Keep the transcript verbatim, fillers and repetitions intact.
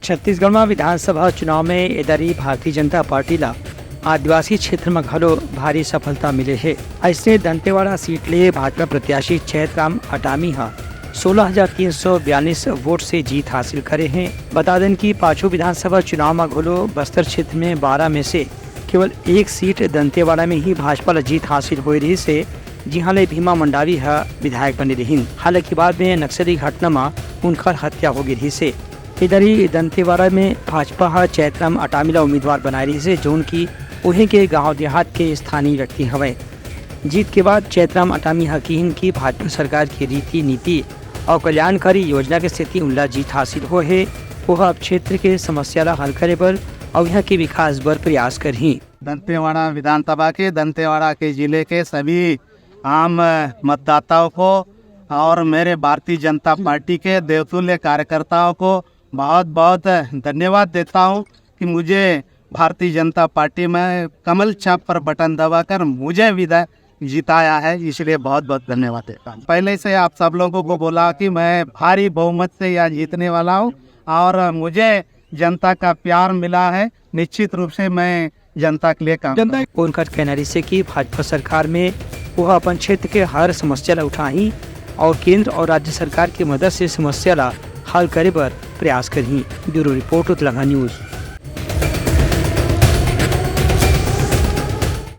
छत्तीसगढ़ म विधानसभा चुनाव में एदरी भारतीय जनता पार्टी ला आदिवासी क्षेत्र म घलो भारी सफलता मिले हे। अइसने दंतेवाड़ा सीट ले भाजपा प्रत्याशी चैतराम अटामी ह सोलह हजार तीन सौ बयालीस वोट से जीत हासिल करे हे। बता देन कि पाछू विधानसभा चुनाव म घलो बस्तर क्षेत्र में बारह में से केवल एक सीट दंतेवाड़ा में ही भाजपा ल जीत हासिल होए रहिस हे, जिहां ले भीमा मंडावी ह विधायक बने रहिन। हालांकि बाद में नक्सली घटना म उनकर हत्या हो गे रहिस हे। इधरी दंतेवाड़ा में भाजपा ह चैतराम अटामी ला उम्मीदवार बनाए रहिस हे, जोन की उहें के गांव देहात के स्थानीय व्यक्ति हवय। जीत के बाद चैतराम अटामी ह किहिन कि भाजपा सरकार की रीति नीति और कल्याणकारी योजना के सेती उनला जीत हासिल हो हे। वो ह अब क्षेत्र के समस्या ला हल करे बर और यहाँ के विकास बर प्रयास करही। दंतेवाड़ा विधानसभा के, दंतेवाड़ा के जिले के सभी आम मतदाताओं को और मेरे भारतीय जनता पार्टी के देवतुल्य कार्यकर्ताओं को बहुत बहुत धन्यवाद देता हूँ कि मुझे भारतीय जनता पार्टी में कमल छाप पर बटन दबाकर मुझे विधायक जिताया है, इसलिए बहुत बहुत धन्यवाद देता हूँ। पहले से आप सब लोगों को बोला कि मैं भारी बहुमत से यहाँ जीतने वाला हूँ और मुझे जनता का प्यार मिला है। निश्चित रूप से मैं जनता के लिए काम जनता करूंगा। उनकर कहना रहिसे कि भाजपा सरकार में वो अपन क्षेत्र के हर समस्या ला उठाही और केंद्र और राज्य सरकार की मदद से समस्या ला हल करे बर प्रयास करही। Bureau report, Utlanga news.